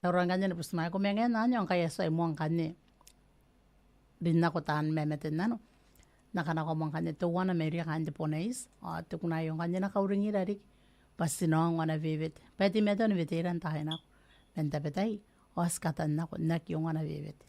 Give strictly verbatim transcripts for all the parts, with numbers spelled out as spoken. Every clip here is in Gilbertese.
Tauraoi ngkanne ni butimwaeko ma ngaia anne ao ngkai e a tuai moa ngkanne rin nako taan mamaten nano. N na kanakoa moa ngkanne teuana mairouia kaain te Bonaiti, ao ti kunea aio ngkanne n na kauringira riki bwa ti na ongo ana wewete. Bwa e teimatoa ni weteira n taai nako. Man tabetai, ao ti katan nako n aki ongo ana wewete.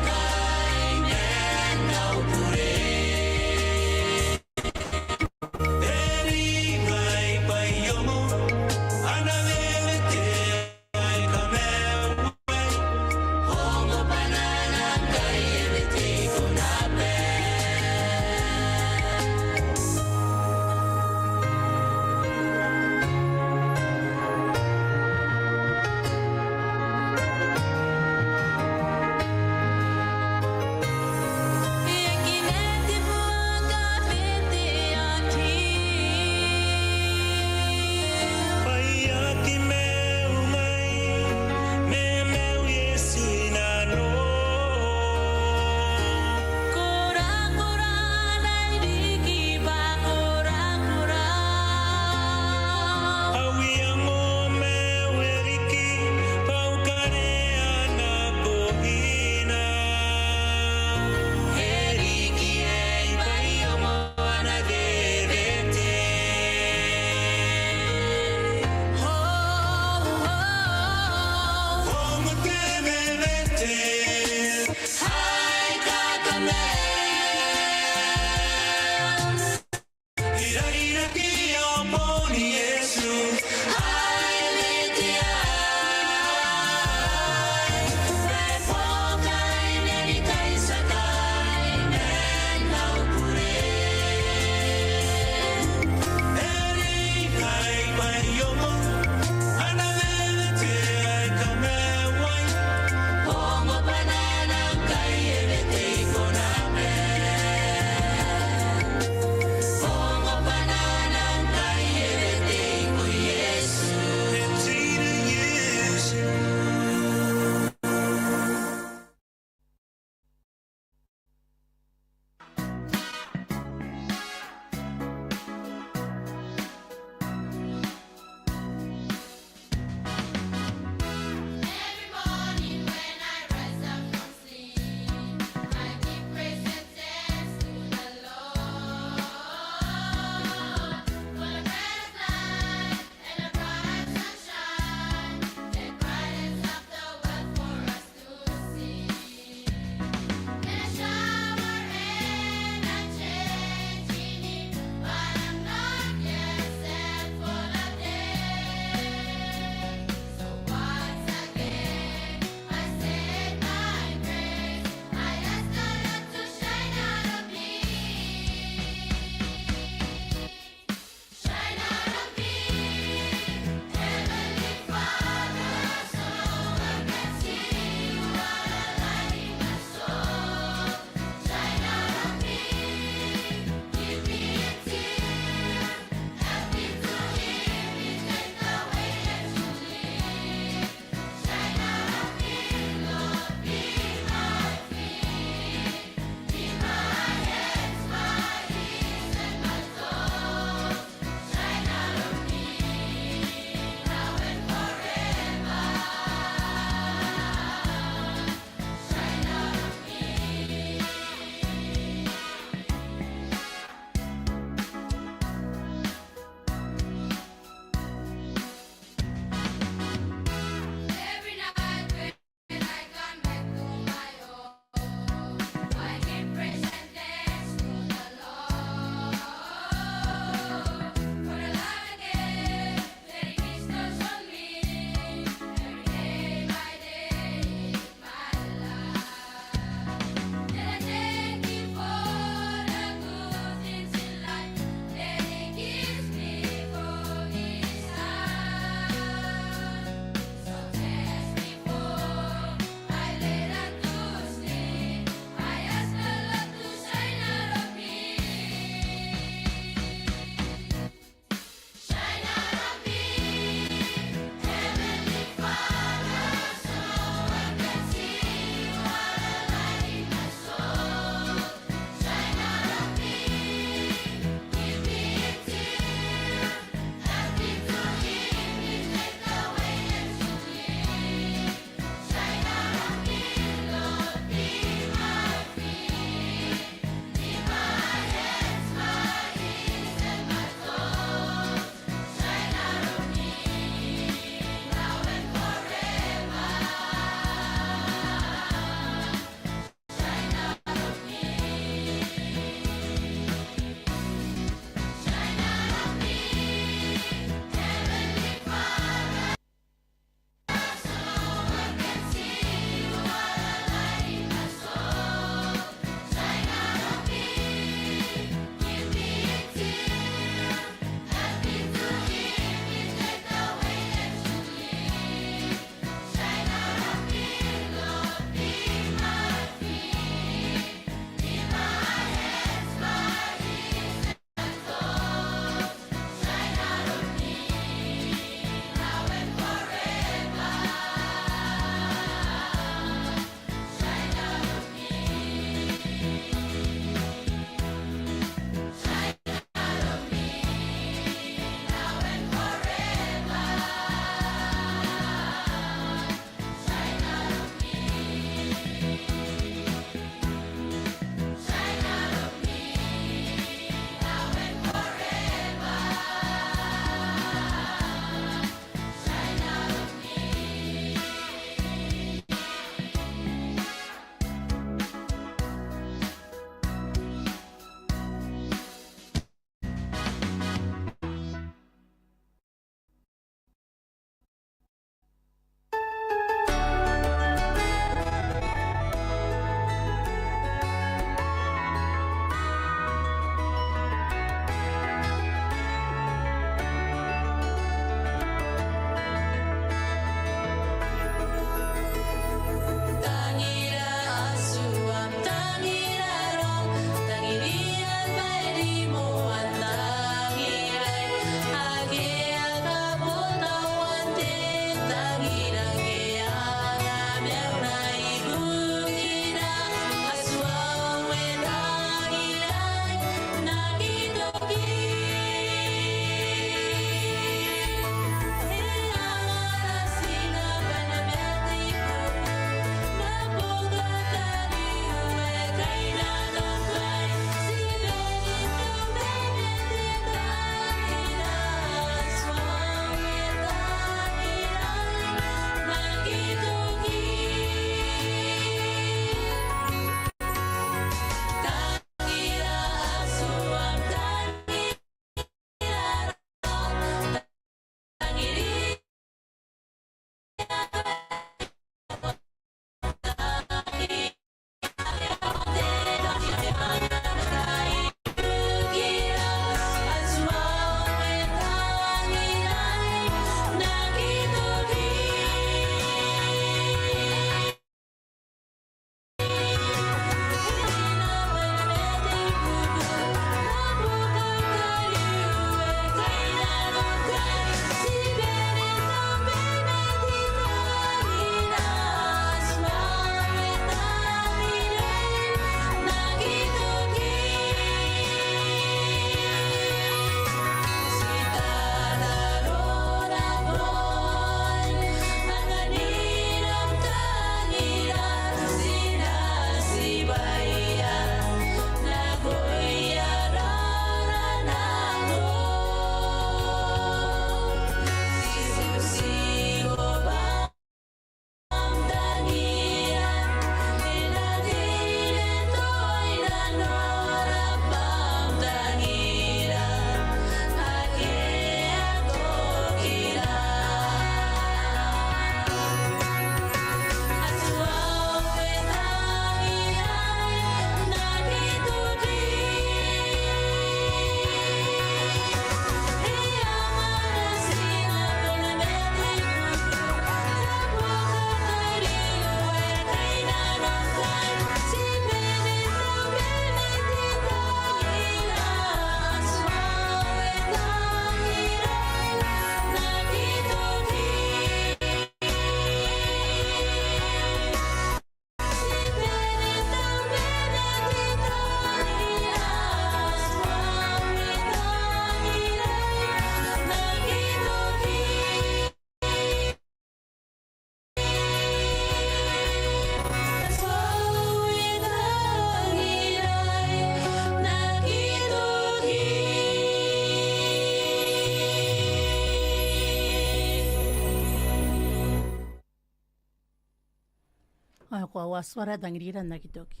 Atuara e tangirira n aki toki.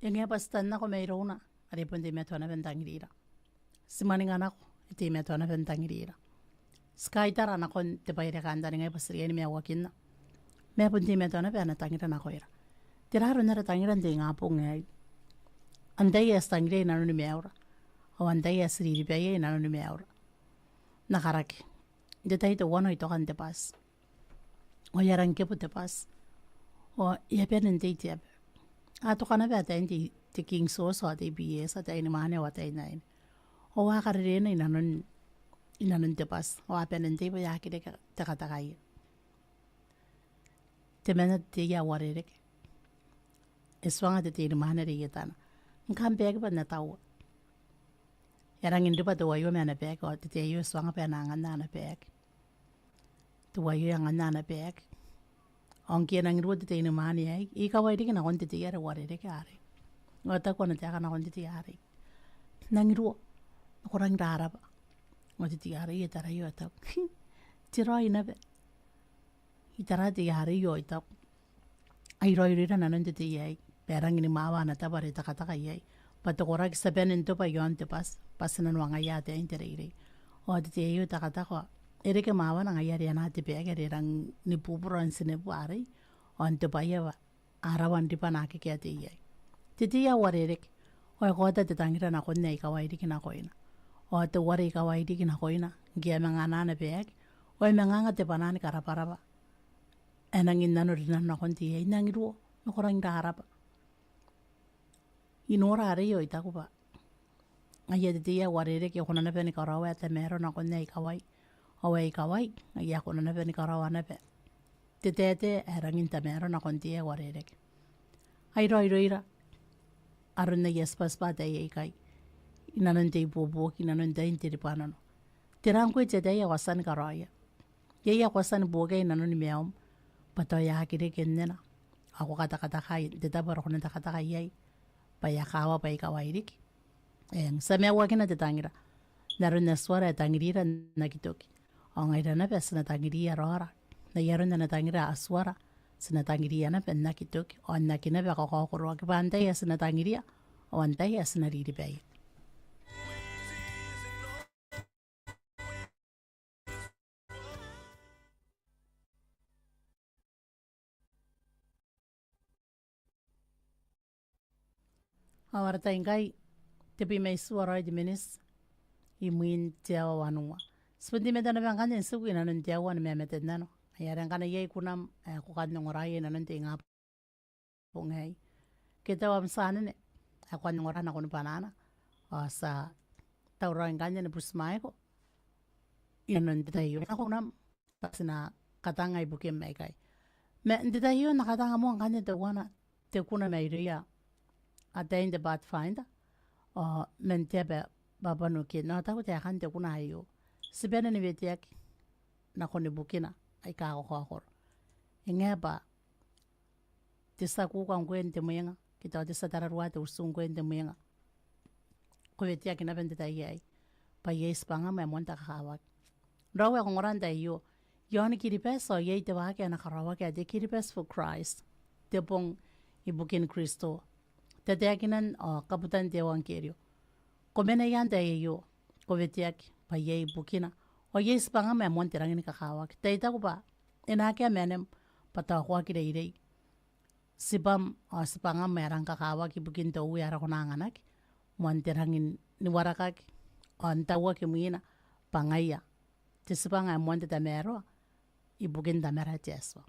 E ngae bwa ti tan nako mairouna, are bon teimatoa naba n tangirira. Ti mwaninga nako, e teimatoa naba n tangirira. Ti kaitara nakon te bwai are kantaningai bwa ti riai ni maiuakinna, ma e bon teimatoa naba ana tangira nakoira. Tera aron ara tangira n te ingabong aei? Antai ae ti tangiria i nanoni maiura? Ao antai ae ti riribaia i nanoni maiura? N na karaki, n te tai teuana ao I toka n te bwati. Ao e a rang kebo te bwati. Ao e a bane n tei te aba. A toka naba ataein te, te King George ao te B S, ataeinimwaane ao ataeinaine. Ao a karerena i nanon, i nanon te bwati. Ao a bane n tei bwa e aki reke te katakaia. Temanna te tei ae uarereke e tuanga te teinimwaane are i etana. Ngkam baeki bwa N na taua. E a rangi n riba teuaio ma ana baeki, ao te tei aio e tuanga bwa e na anganna ana baeki. Teuaio e anganna ana baeki. Ao ngke e nangi ruo te teinimwaane aei, e ikawai riki nakon te tei are uarereke arei. Ao e taku ana taeka nakon te tei arei, "Nangi ruo, ko rangi n rarabwa." Ao te tei arei e taraia ao e taku, "Te raoi naba." I tara te tei arei ao I taku, "Ai raoiroira nanon te tei aei, bwa e rangi ni mwawa ana tabo are e takataka iai, bwa te koraki ti a bane n toba i aon te bwati, bwa ti nanoangaia ataein te reirei." Ao te tei aio e takataka, "E reke mwawana ngaia are e anaa te baeki are e rangi ni bubura n tinebu arei, ao n tobaia bwa a rawa n riba naake akekei ataei." Te tei ae uarereke ao e kaota te tangira nakon ae ikawai riki nakoina. Ao teuare ikawai riki nakoina, ngke e a manga anaa ana baeki, ao e manga anga te bwanaa ni karabwarabwa ae nangi n nano rinano nakon te tei aei, "Nangi ruo, ma ko rangi n rarabwa." I nora arei ao I taku bwa ngaia te tei ae uarereke e kona naba ni karaoa ae tamaroa nakon ae ikawai. Ao ae ikawai ngaia e kona naba ni karaoa naba te taetae ae rangi n tamaroa nakon te tei ae uarereke. Ai raoiroira aron aia tibwatibwa ataei aikai i nanon te ibuobuoki, i nanon tain te ribwanano. Tera ngkoe te ataei ae ko a tia ni karaoia? Iai ae ko a tia ni buokia i nanoni maium bwa tao e aki reke nnena, ao ko katakataka n te tabo are ko na takataka iai, bwa e a kawa bwa ikawai riki? Eng, ti a maiuakina te tangira n aron Atuara ae tangirira n aki toki. Ao ngaira naba ti na tangiriia raora n ai aron ana tangira Atuara, ti na tangiriia naba n aki toki, ao n aki naba kakaokoroaki, bwa antai ae ti na tangiria, ao antai ae ti na riribaia. Ao ara tai ngkai, tebwi ma itiua raoi te miniti imwin te aoa wanua. Ti bon teimatoa naba ngkanne n tiku i nanon te aoa ni mamate n nano. Ai are ngkana iai kunam ae ko kan ongoraia i nanon te ingabong aei, ke tao am tia anene ae ko kan ongora nakoni bwanaana, ao ti a tauraoi ngkanne ni butimwaeko i nanon te tai aio. Nako kunam bwa ti na katanga ibukim aikai. Ma n te tai aio N na katanga moa ngkanne teuana te kuna mairouia ataein te Pathfinder ao man te aba Papua New Guinea. N na taku taekan te kuna aio: Ti bane ni weteaki nakon ibukina aika kakaokoro. E ngae bwa te tia kuka ngkoe n te mwenga, ke tao te tia tararua te utu ngkoe n te mwenga, ko weteaki naba n te tai aei bwa iai tibwangam ae moan te kakawaki. Raou ae ko ongora n tai aio, i aoni Kiribati ao iai te waaki ae na karaoaki ae te Kiribati for Christ, te bong ibukin Kristo, tataekinan ao kabutan te euangkerio. Ko mena i aan te tai aio, ko weteaki bwa iai ibukina ao iai tibwangam ae moan te rangi ni kakawaki. Tai taku bwa e na akea manem bwa tao ko aki reirei tibwam ao tibwangam ae rang kakawaki ibukin te uea are ko na anganaki, moan te rangi ni warakaki ao n tauaki mwina bwa ngaia te tibwanga ae moan te tamaroa ibukin Tamara te Atua.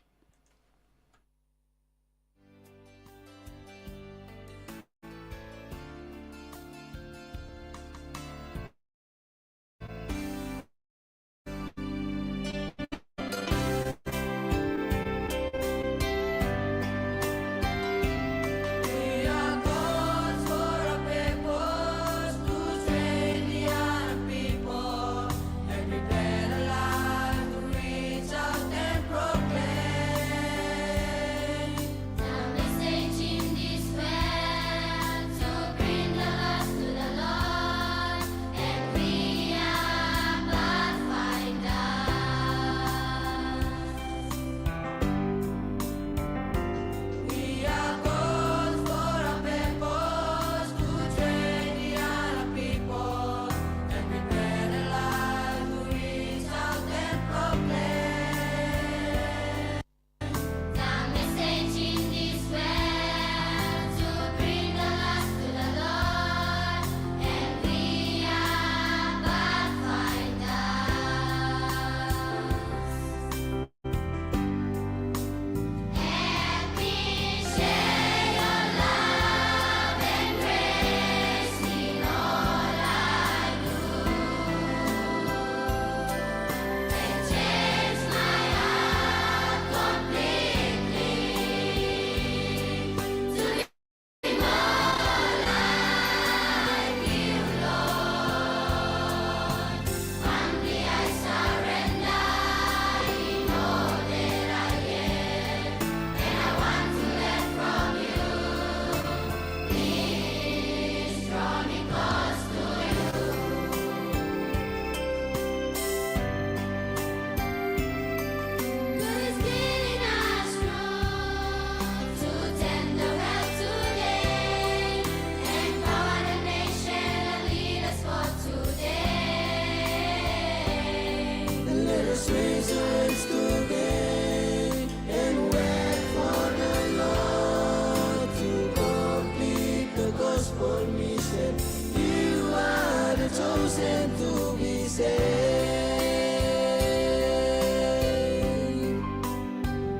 You are the chosen to be saved.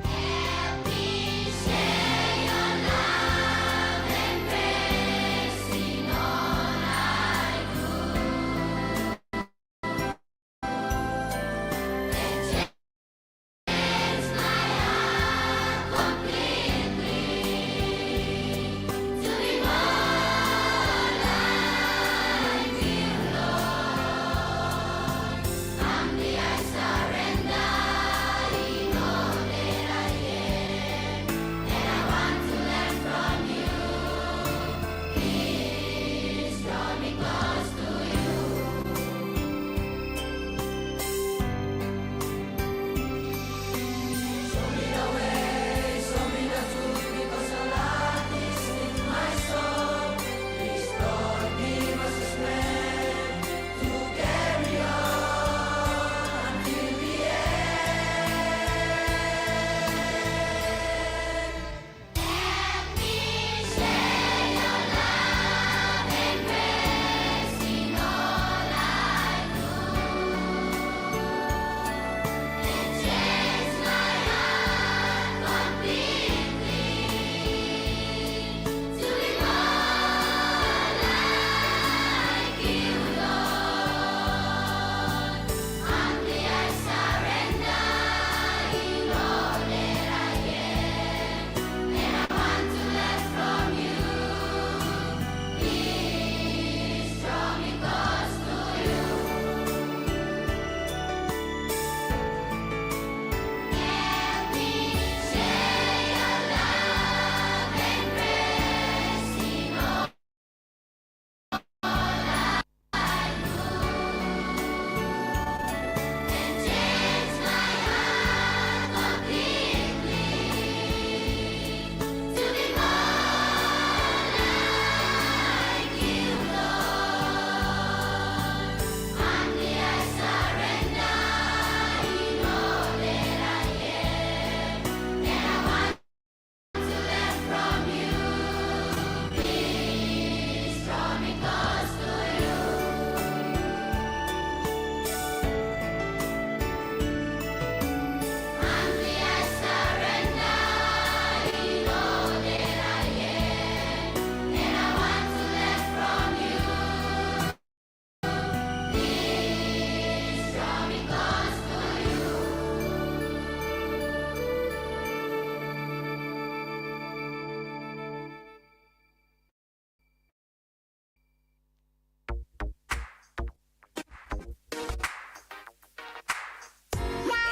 Help me share your love and grace in all I do.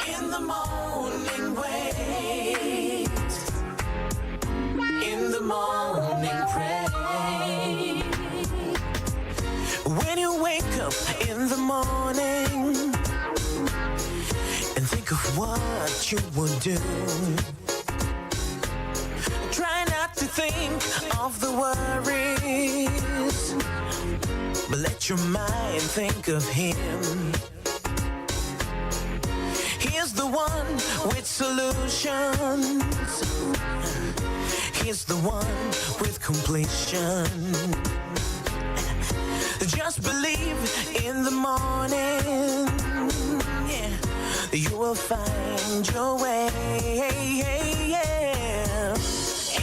In the morning wait, in the morning pray. When you wake up in the morning and think of what you will do, try not to think of the worries, but let your mind think of Him. He is the one with solutions. He is the one with completion. Just believe in the morning, yeah, you will find your way.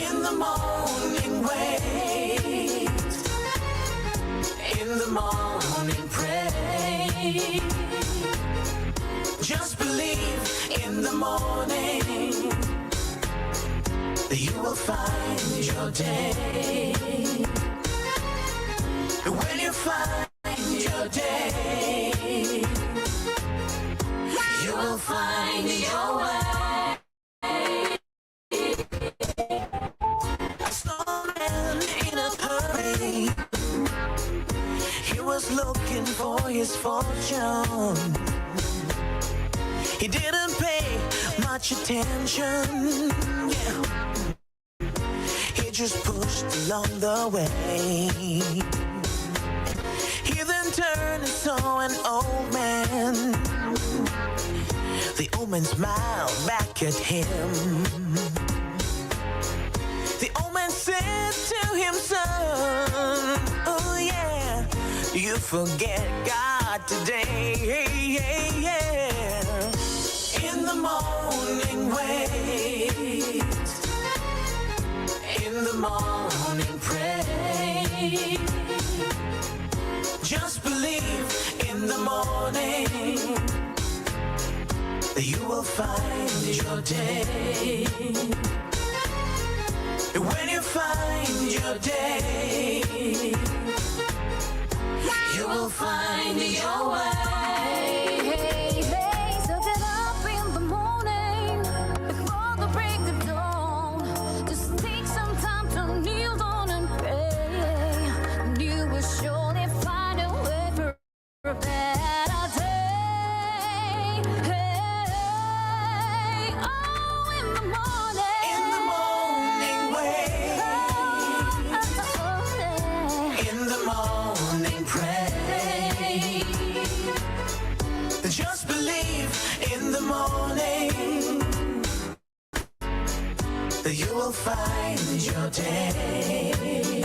In the morning wait, in the morning pray. Just believe in the morning that you will find your day. When you find your day, you will find your way. I saw a man in a hurry. He was looking for his fortune. He didn't pay much attention. Yeah. He just pushed along the way. He then turned and saw an old man. The old man smiled back at him. The old man said to him, "Son, oh yeah, You forget God today. In the morning wait. In the morning pray. Just believe in the morning. You will find your day. When you find your day, you will find your way. Hey, hey, hey, so get up in the morning before the break of dawn. Just take some time to kneel down and pray. And you will surely find a way for a better day. Hey, oh, in the morning. In the morning wait. Oh, oh, oh, yeah. In the morning pray. Just believe in the morning. You will find your day.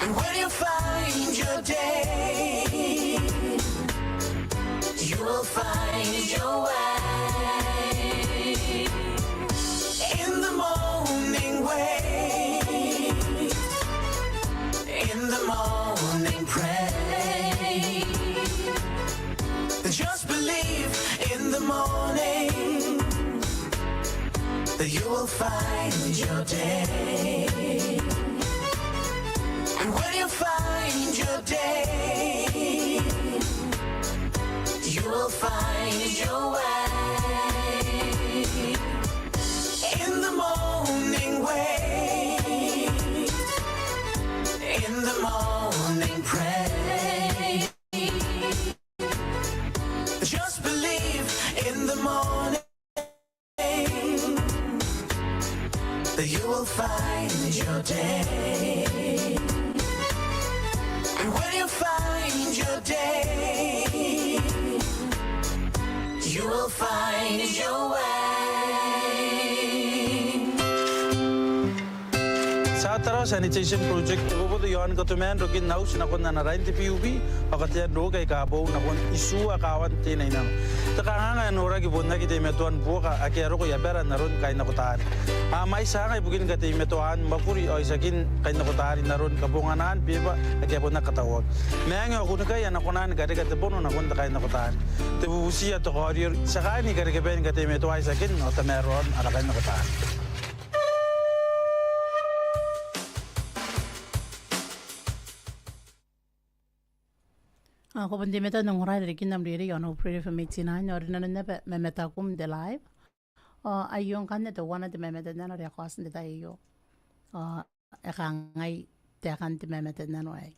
And when you find your day, you will find your way. In the morning wait. In the morning pray. Just believe in the morning. You will find your day. And when you find your day, you will find your way. In the morning wait. In the morning pray. Just believe in the morning. You will find your day. And when you find your day, you will find your way. Satara Sanitation Project, te boboto iaon katomaan rokin auti nakon ana rain te PUB, ao katean rooki aika boou nakon itiua kaawan te inainano. Te kanganga ae noraki bon aki teimatoan buoka ake a roko i abara n aron kainakotaari. A mwaiti aanga ibukin kateimatoan mwakuri ao itiakin kainakotaari n aron kabonganaan beeba ake a bon aki katauaki. Maange ao kunnikai a na kona ni karika te bono nakon te kainakotaari. Te bubuti ae te kaoriori, ti a kaai ni karekea bain kateimatoai itiakin ao tamaroan ara kainakotaari. Ao ko bon teimatoa n ongora i rarikin am reirei iaon Hope Radio FM eighty-nine, ao rinanon naba mamatakum n te live. Ao aio ngkanne teuana te mamate n nano are e kaoti n te tai aio. Ao e kangai taekan te mamate n nano aei.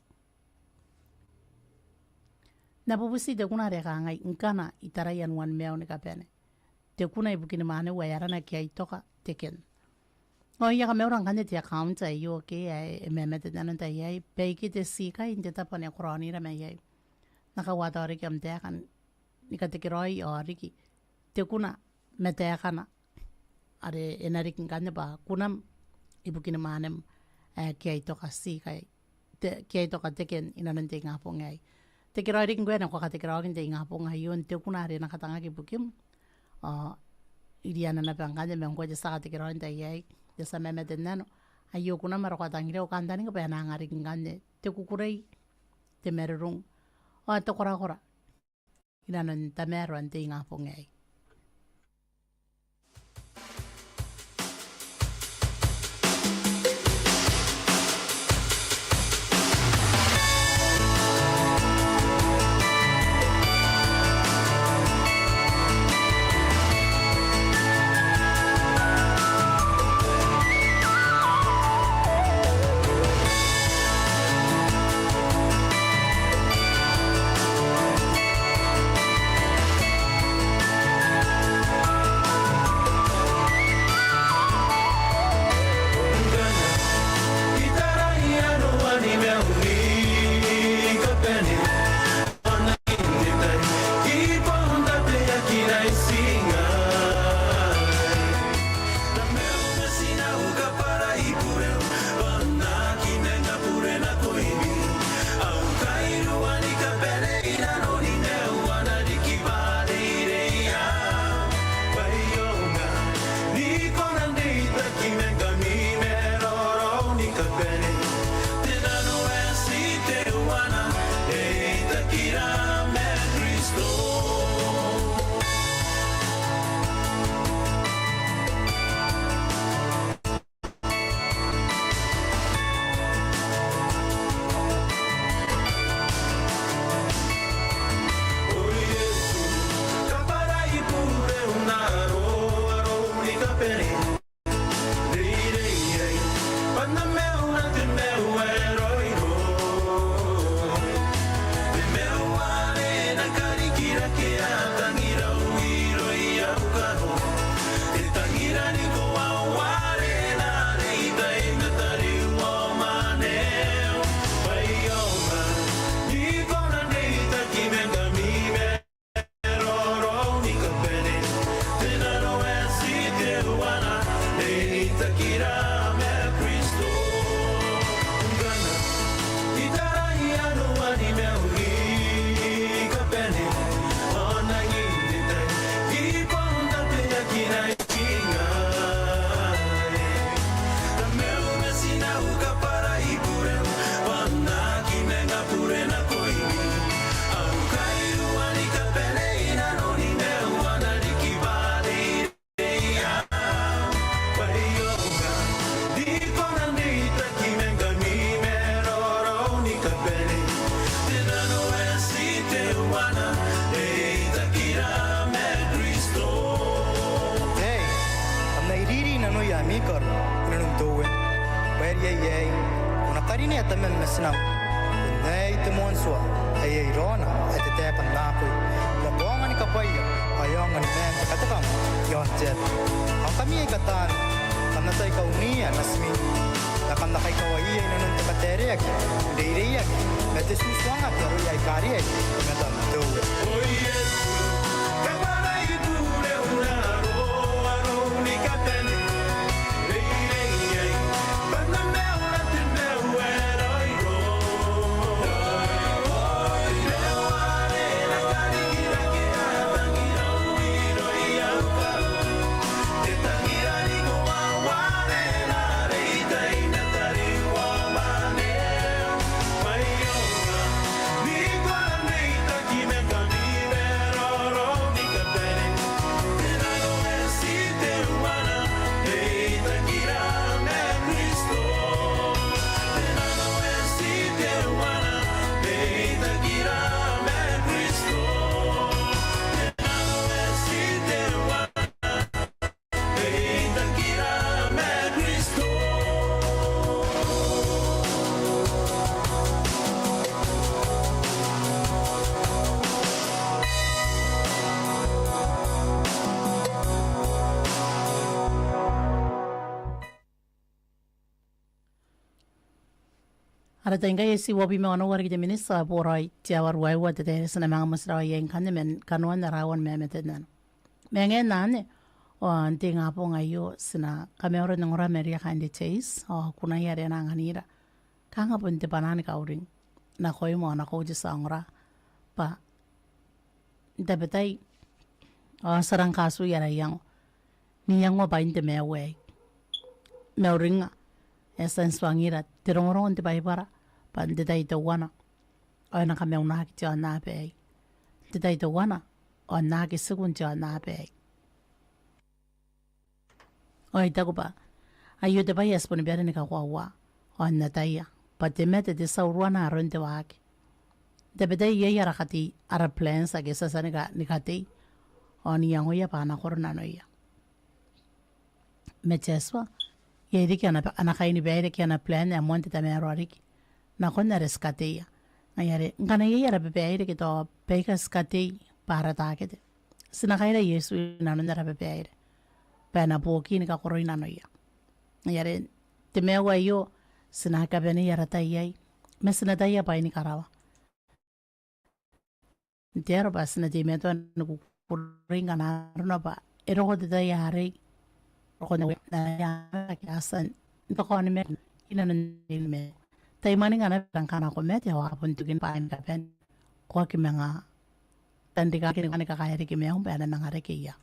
N na bubuti te kuna are e kangai, ngkana I tarai anuan maiu ni kabane. Te kuna ibukin mwaneu ae arana Kiaitoka Teken. Ao I a kamaura ngkanne te account aio ke ae e mamate n nano n tai aei, baike te tii kai n te tabo ane e karaoira mai iai. N na kauataoriki am taeka ni katekeraoi ao riki te kuna ma taekana are e na riki ngkanne bwa kunam ibukin mwanem ae Kiaitoka tii kai, te, Kiaitoka Teken inanon te ingabong aei. Tekeraoi riki ngkoe ane ko a katekeraoaki n te ingabong aio n te kuna are e na katangaki ibukim. Ao iriana naba ngkanne ma ngkoe te tia katekeraoi n tai aei, te tia mamate n nano. Aio kunam are ko a tangiriko, kantaninga bwa e na anga riki ngkanne te kukurei, te marurung ao te korakora inanon tamaroan te ingabong aei. Te nano ae ti teuana, reitakira ma Kristo. Ei, kam na iriri nanoia ami karo inanon te Uea. Bwa e riai aei, ko na karinea tamam ma tinam. Bon aei te moan tua ae iai raona ae te taeka n akoi. Bwa ko aonga ni kabwaia, ao e aonga ni maan te katekam iaon te aba. Ao ngkami aika taani, kam na tai kaungia natimi, ma kam na kaikawaia inanon te kataereaki, reireiaki, ma te tutuangaki aroia aika riai i matan te Uea. Ara tai ngkai e tii uabwi ma onoua riki te miniti ae boraoi te aoa ruaiwa te tairati n amanga motirawa iai ngkanne man kanoan ara aoa ni mamate n nano. Ma ngaia anne, ao n te ingabong aio ti na kamauri n ongora ma ria kaain te Chase, ao kunaia are a na anganira. Kaanga bon te bwanaa ni kauring nakoim ao nakoiu te tia ongora. Bwa n tabetai, ao ti a rang katui ara iango n iangoa bwain te maiu aei. Mauringnga ae e a tia n tuangira te rongorongo n te Baibara bwa n te tai teuana ao e na kamaunaki te aonnaba aei. N te tai teuana ao n na aki tiku n te aonnaba aei. Ao I taku bwa aio te bwai ae ti boni bane ni kakoaua ao n ataia bwa te mate te tia uruana aron te waaki. N tabetai iai ara katei, ara plans ake ti a tia ni ka-, ni katei ao n iangoia bwa a na koro nanoia. Ma te Atua iai riki ana, ana kainibaire ke ana plan ae moan te tamaroa riki nakon are ti kateia. Ngaia are ngkana iai ara babaire ke tao baika ti katei bwa ara takete, ti na kaira Iesu inanon ara babaire bwa e na buoki ni kakoroi nanoia. Ngaia are te maiu aio ti na aki kabanei ara tai iai, ma ti na ataia bwaai ni karawa. N te aro bwa ti na teimatoa ni kukurei ngkana arona bwa e roko te tai arei, roko n te tai arei, n tokanimakinna inanon te maiu. Tai mwaninga naba ngkana ko mate ao a bon tokin bwaai ni kabane, ko aki manga tanrikaki ni kakaea reke maium bwa e na manga reke ia.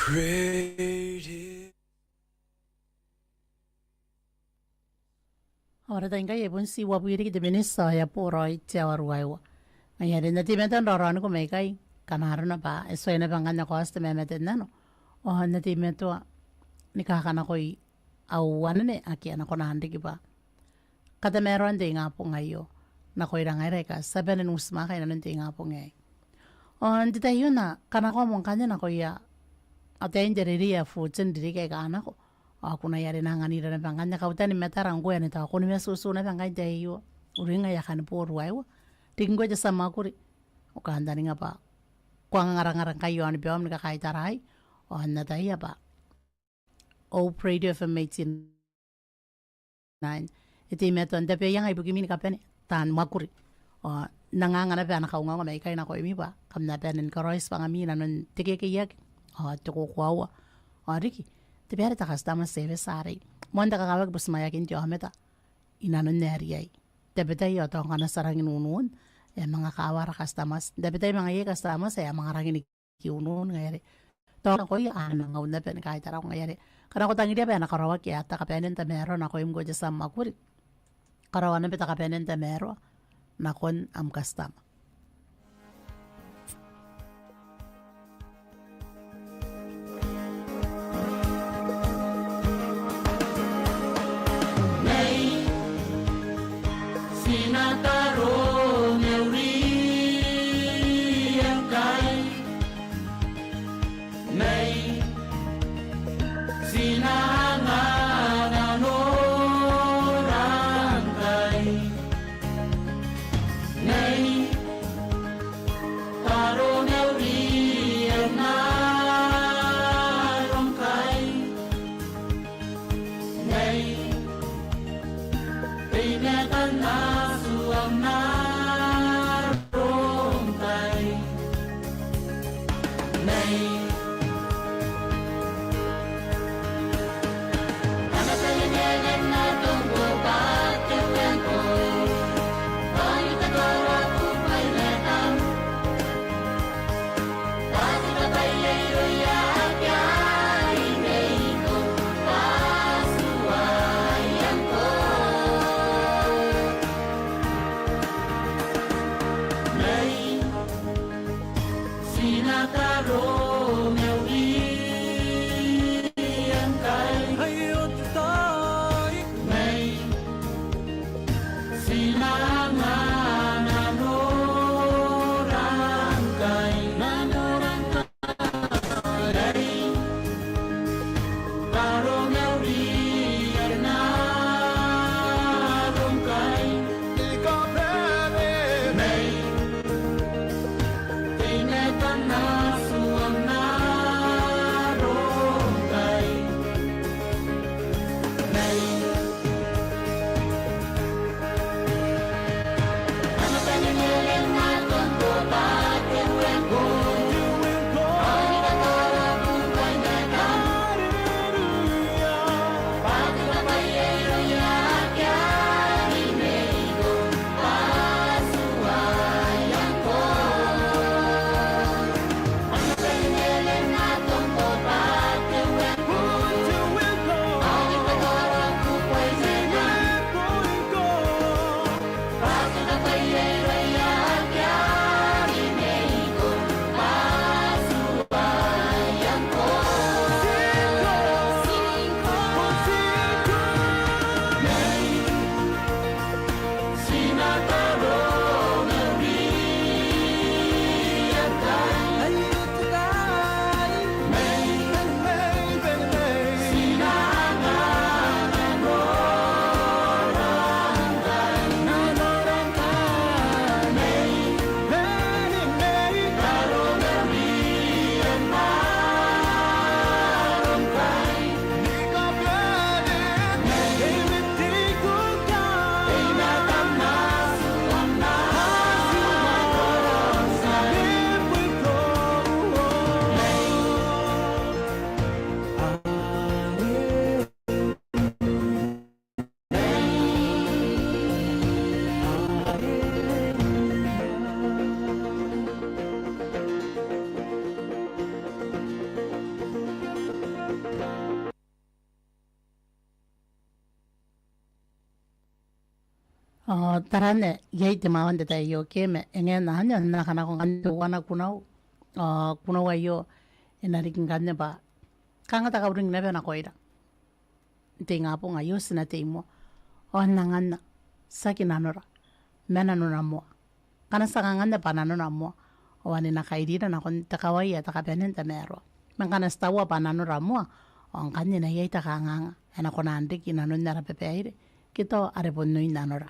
Great is Ao ara tai ngkai e bon tii uabwi riki te miniti ao e a bo raoi te aoa ruaiwa. Ngaia are N na teimatoa n raoraoniko mai ikai, ngkana arona bwa e tuai naba ngkanne ni kaoti te mamate n nano, ao N na teimatoa ni kakanakoi au anene ake a na kona n riki bwa katamaroan te ingabong aio nakoira ngaira aika ti a bane n utimwaaka inanon te ingabong aei. Ao n te tai aio N na kanakoa moa ngkanne nakoia ataein te reirei ae fourteen ririki aika a nako. Ao kunaia are N na anganira naba ngkanne kautani matara ngkoe ane tao ko na matutu naba ngkai n te tai aio, uringa ae a kani bo ruaiwa. Riki ngkoe te tia mwakuri, ko kantaninga bwa ko angangarangara ngkai i aon baim ni kakaitaraai. Ao N na ataia bwa Hope Radio F M eighty-nine e teimatoa n tabeaianga ibukimi ni kabane taan mwakuri. Ao N na anga naba ana kaungaunga mai ikai nakoimi bwa kam na bane ni karaoi tibwangami inanon te kekeiaki ao te kokoaua. Ao riki te baere te customer service arei, moan te kakawaki butimwaeakin te aomata inanon ae riai. Tabetai ao tao ngkana ti a rangi n unun, e a manga kawa ara customers. Tabetai manga iai customers ae a manga rangi ni kiunun, ngaia are tao nakoia a na manga un naba ni kaitarako. Ngaia are ngkana ko tangiria bwa e na karaoaki ae te kabanean tamaroa nakoim ngkoe te tia mwakuri, karaoa naba te kabanean tamaroa nakon am customer. Nei, ti na karo mauriia ngkai. Nei, ti na anga nanora ngkai. Nei, karo mauriia n aro ngkai. Nei, teimatoa n tua n aro ngkai. Nei. Nei, ti na karo mauriia ngkai. Aio te tai. Nei, ti na anga nanora ngkai. Nanora ngkai. Nei, karo mauriia n aro ngkai. Nei, teimatoa n tua n Ao taraana iai te mwaane n te tai aio ke ma e ngae n anne ao N na kanakoa ngkanne teuana kunau. Ao kunau aio e na riki ngkanne bwa kanga te kauring naba nakoira n te ingabong aio ti na tei moa. Ao N na anganna tiaki nanora ma nanona moa. Ngkana ti a kanganna bwa nanona moa ao anne e na kairira nakon te kawai ae te kabanea n tamaroa. Ma ngkana ti taua bwa nanora moa ao ngkanne e na iai te kanganga ae e na kona n riki inanon ara babaire ke tao are bon oin nanora.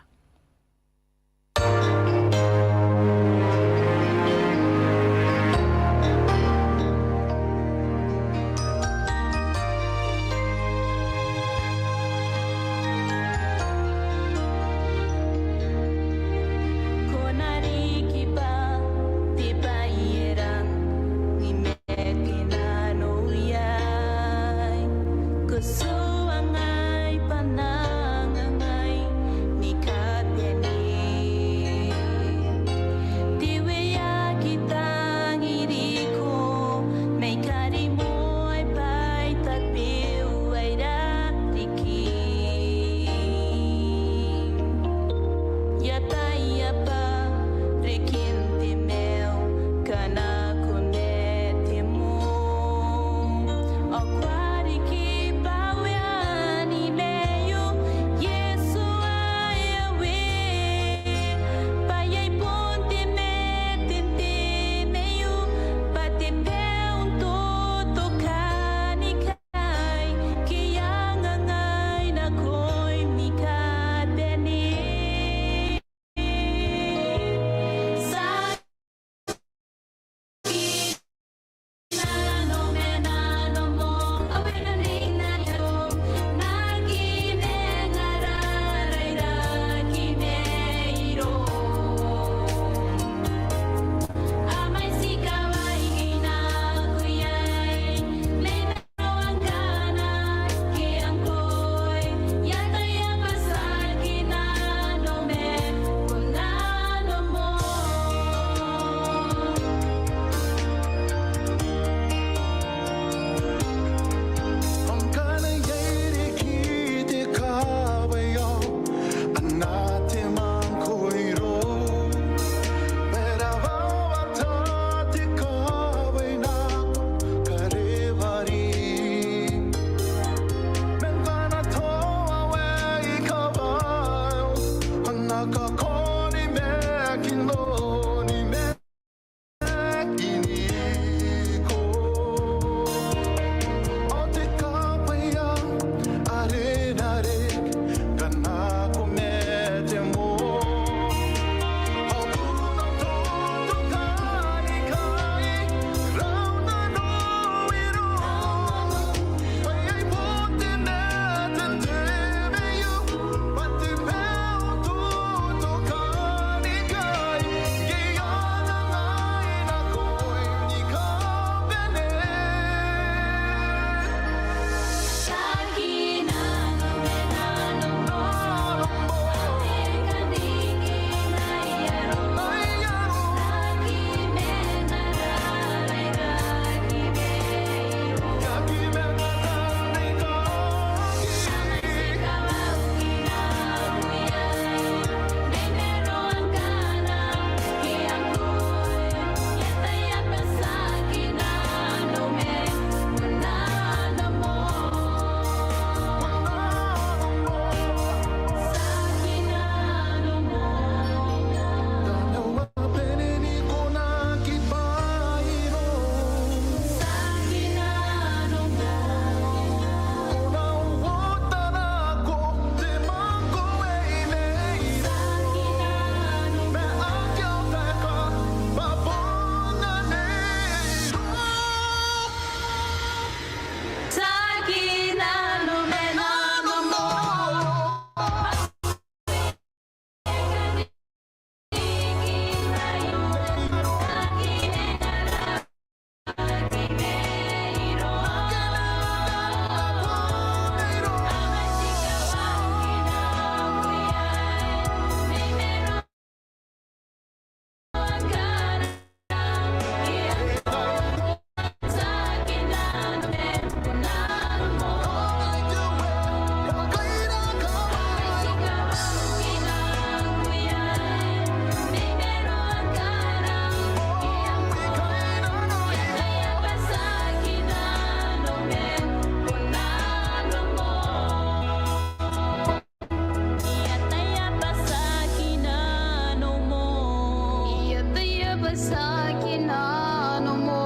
Nanomo,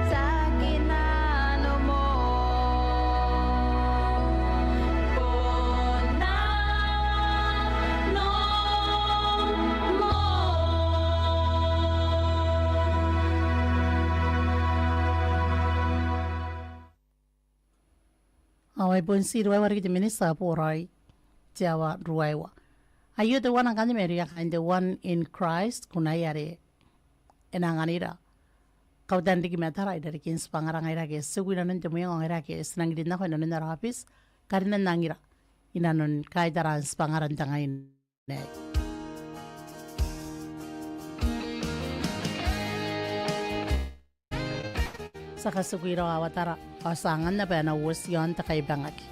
tiaki nanomo, bon nanomo. Ao ai bon ti ruaiwa riki te minita ae boraoi, te aoa ruaiwa. Aio teuana ngkanne mairouia kaain te One in Christ, kunaia are e na anganira kautan riki matara irarikin tibwangara ngaira ake ti tiku inanon te mwenga, ngaira ake ti nang rin nako inanon ara aobiti, karinan angira inanon kaitaran tibwangara n te ngaina aei. Ti a katikui raoi aoa tara, ao ti a anganna bwa e na uoti iaon te kaibangaki.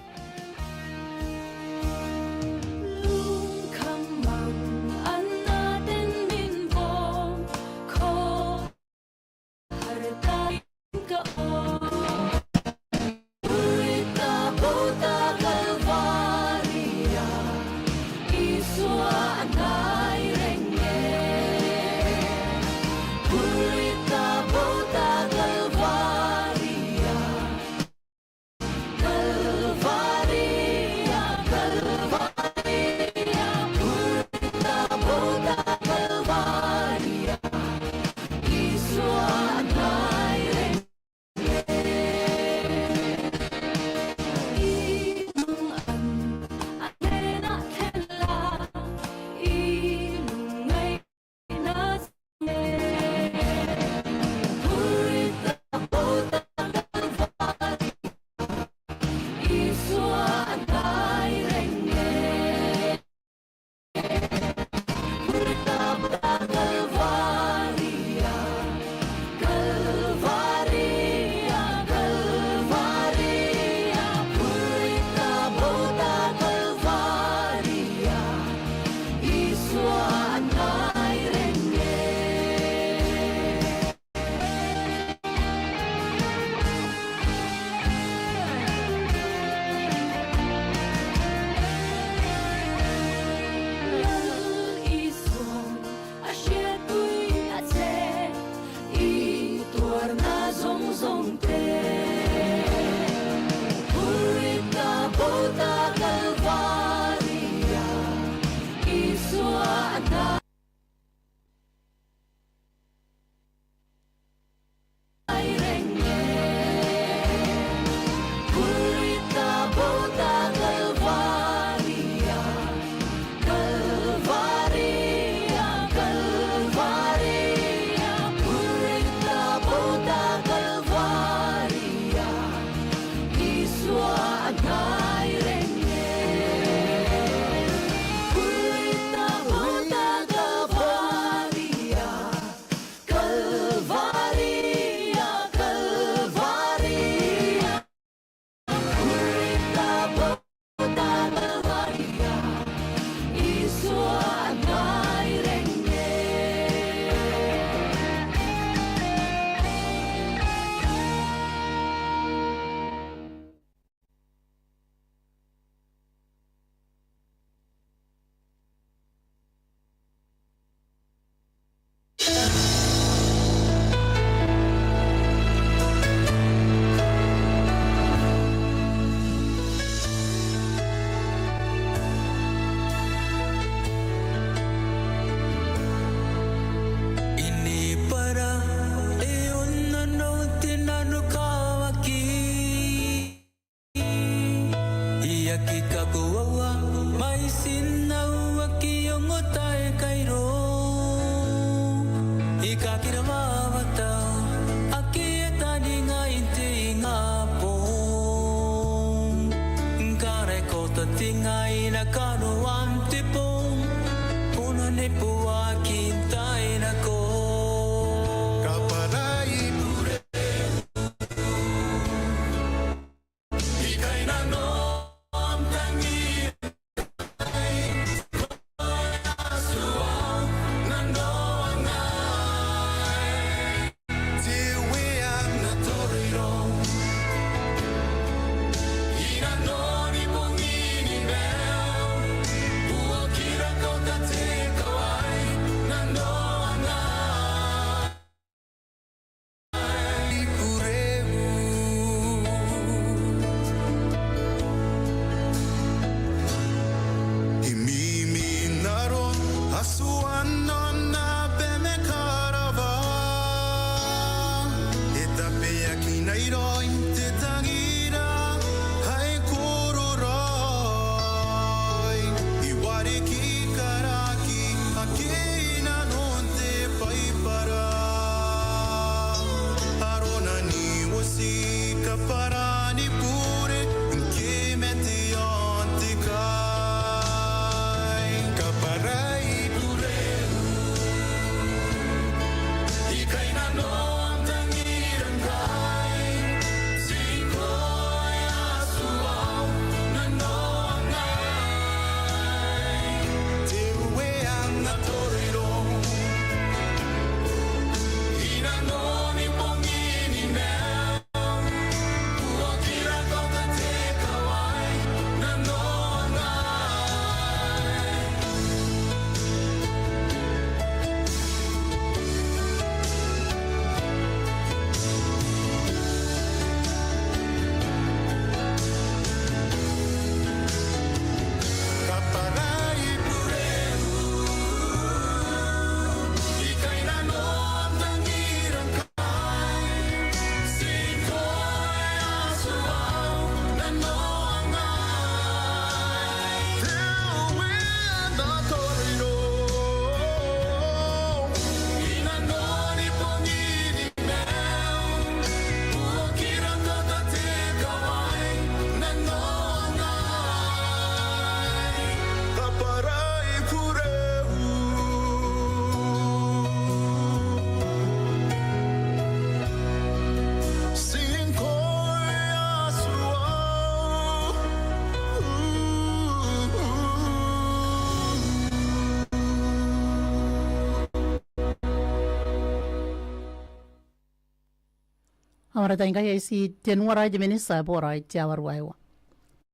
Ao ara tai ngkai ae ti tenua raoi te miniti ae boraoi te aoa ruaiwa.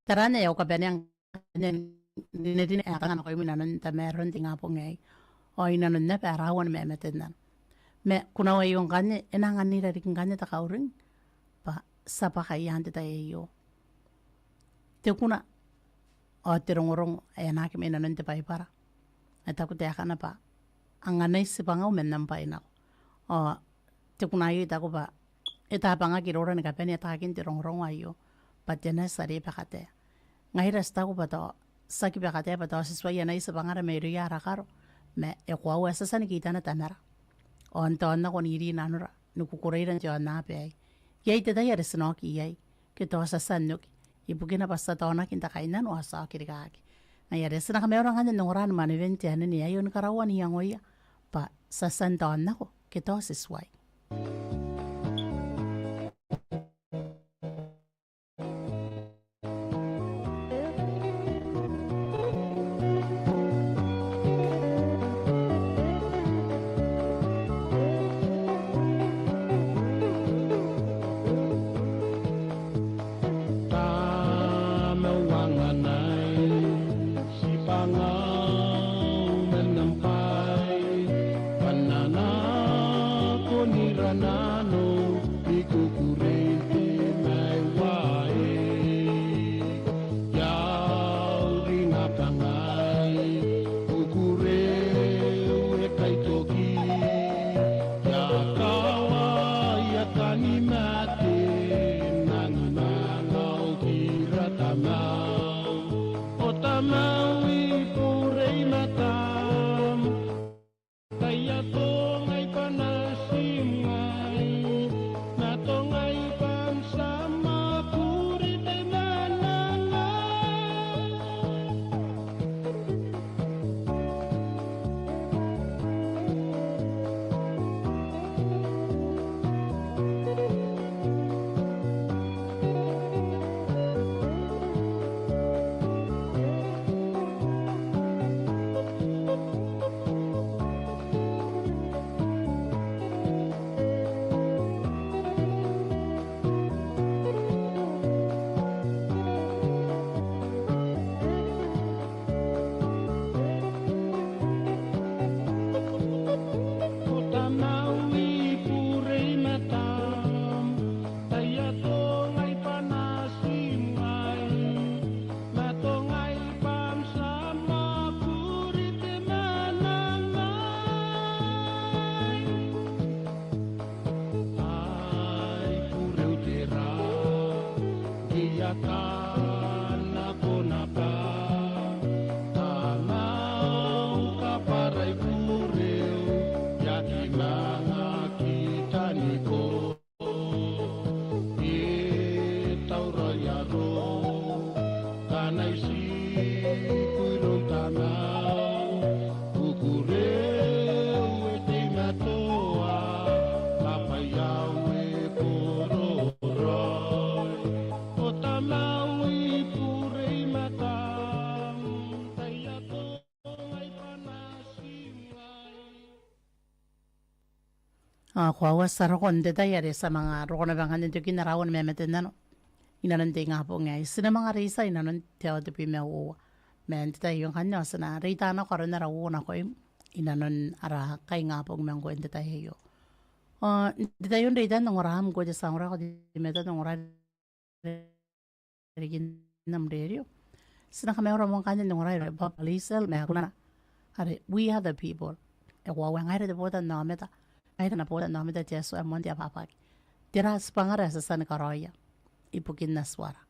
Taraana ae au kabanea ngkanne n rinerine ae kanga nakoimi inanon tamaroan te ingabong aei. Ao inanon naba ara aua ni mamate n nano. Ma kunau aio ngkanne, e na anganira riki ngkanne te kauring bwa ti a bwaka iaan te tai aio. Te kuna ao te rongorongo ae anaaki mai nanon te Baibara. E taku taekana bwa anganai tibwangau man am bwai nako. Ao te kuna aio e taku bwa e tabangaki iroura ni kabane ataakin te rongorongo aio bwa te nati are bakatae. Ngaira ti taku bwa tao ti aki bakatae bwa tao ti tuai anai tibwangara mairouia ara karo, ma e koaua ae ti a tia ni kitana Tamara ao n taonako n iri nanora ni kukureira n te aonnaba aei. Iai te tai are ti na oki iai ke tao ti a tia n oki, ibukina bwa ti a taonaki n te kainnano ao ti a oki rikaaki. Ngaia are ti na kamaura ngkanne n ongora ni manewen te anene aei ao ni karaua n iangoia bwa ti a tia n taonako ke tao ti tuai. Tamau anganai tibwangau man am bwai, bwa N na nakonira nano ni kukurei te maiu aei. Iau ringa bwa ngai kukureu e kaitoki, I a kawaia kani mate, N nangi manga okira Tamau. O Tamau I bure i matam, tai atongai bwa N na ti ngai, ma tongai bwa N tia ma bure te mananga. O Tamau I bure i matam, tai atongai bwa N na ti ngai, ma tongai bwa N tia ma bure te mananga. Ai bureu tera, ngke I a taan nako naba, Tamau kabwarai bureu, I aki manga kitaniko. E tauraoi arou, ngkana I tiku iroun Tamau, kukureu e teimatoa, ma bwa iau e kororaoi. O Tamau I bure i matam, tai atongai bwa N na ti ngai. Ao koaua ti a roko n te tai are ti a manga roko naba ngkanne n tokin ara aua ni mamate n nano inanon te ingabong aei. Ti na manga reitia inanon te aoa tebwi ma uoua. Ma n te tai aio ngkanne ao ti na reita nako aron ara uoua nakoim inanon ara kaingabong ma ngkoe n te tai aio. Ao n te tai aio n reitan ongoraam ngkoe te tia ongora, ko teimatoa n ongora riki n am rerio. Ti na kamaura moa ngkanne n ongora iroun Bob Liesel ma kunana are We Are the People. E koaua ngaira te botannaomata, ngaira ana botannaomata te Atua ae moan te abwabwaki. Tera tibwangara ae ti a tia ni karaoia ibukin Atuara?